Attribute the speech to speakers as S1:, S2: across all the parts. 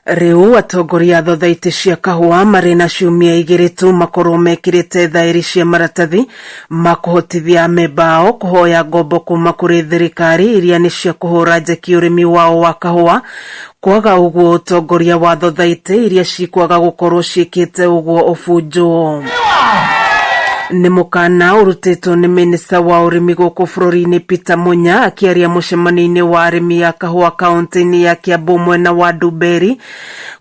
S1: Rĩu atongoria a thothaitĩ cia kahũa marĩ na ciumia 2 tu makorwo mekĩrĩte thaĩri cia maratathi ma kũhotithia amemba ao kũhoya ngombo kuma kũrĩ thirikari iria nĩ cia kũhũra njeki ũrĩmi wao wa kahũa. Kwaga ũguo ũtongoria wa thothaitĩ iria cikwaga gũkorwo ciĩkĩte ũguo ũbunjwo. Nĩ mũkana ũrutĩtwo nĩ minista wa ũrĩmi gũkũ bũrũri-inĩ Peter Munya akĩaria mũcemanio-inĩ wa arĩmi a kahũa kaunti-inĩ ya Kiambu mwena wa Ndumberi,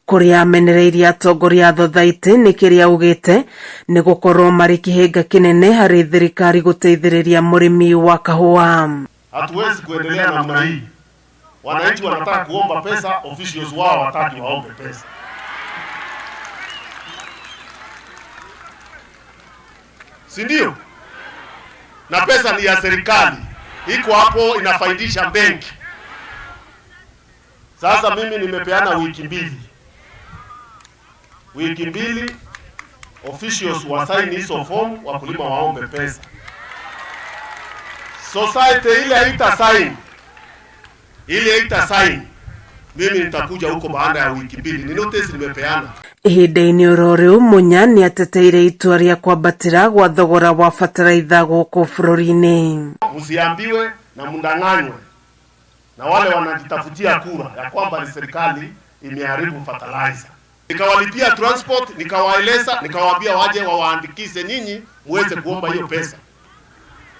S1: kũrĩa amenereirie atongoria a thothaitĩ nĩ kĩrĩa augĩte nĩ gũkorwo marĩ kĩhĩnga kĩnene harĩ thirikari gũteithĩrĩria mũrĩmi wa kahũa.
S2: Hatuwezi kuendelea namna hii. Wananchi wanataka kuomba pesa, officials wao wataki waombe pesa. Si ndio? Na pesa ni ya serikali, iko hapo inafaidisha benki. Sasa mimi nimepeana wiki mbili. Wiki mbili officials wa sign hizo form, wakulima waombe pesa. Society ile haita sign. Ile haita sign. Mimi nitakuja huko baada ya wiki mbili. Ni notice nimepeana.
S1: Ihinda-inĩ oro rĩu Munya nĩateteire itua rĩa kwambatĩra gwa thogora wa bataraitha gũkũ bũrũri-inĩ.
S2: Msiambiwe na mndanganywe na wale wanajitafutia kura ya kwamba ni serikali imeharibu fertilizer. Nikawalipia transport, nikawaeleza, nikawaambia waje wawaandikishe nyinyi muweze kuomba hiyo pesa.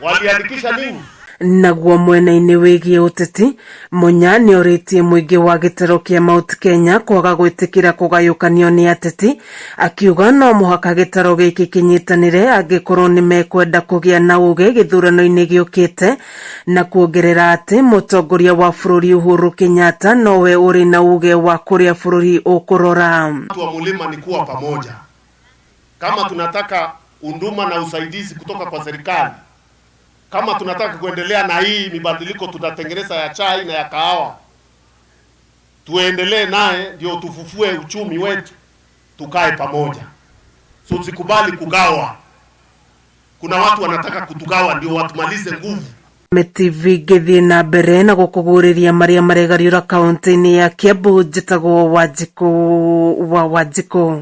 S2: Waliandikisha nini?
S1: Naguo mwena-inĩ wĩgiĩ ũteti, Munya nĩorĩtie mũingĩ wa gĩtarũ kĩa Mount Kenya kwaga gwĩtĩkĩra kũgayũkanio nĩ ateti, akiuga no mũhaka gĩtarũ gĩkĩ kĩnyitanĩre angĩkorwo nĩmekwenda kũgĩa na uge gĩthurano-inĩ gĩũkĩte, na kuongerera atĩ mũtongoria wa bũrũri Uhuru Kenyatta nowe ũrĩ na uge wa kũrĩa bũrũri ũkũrora.
S2: Watu wa mlima ni kuwa pamoja. Kama tunataka unduma na usaidizi kutoka kwa serikali, kama tunataka kuendelea na hii mibadiliko tunatengeneza ya chai na ya kahawa, tuendelee naye ndio tufufue uchumi wetu, tukae pamoja. Tusikubali kugawa. Kuna watu wanataka kutugawa ndio watumalize nguvu.
S1: TV ngĩthiĩ na mbere na gũkũgũrĩria marĩa maregariũra kaunti-inĩ ya Kiambu. Njĩtagwo Wanjikũ wa Wanjikũ.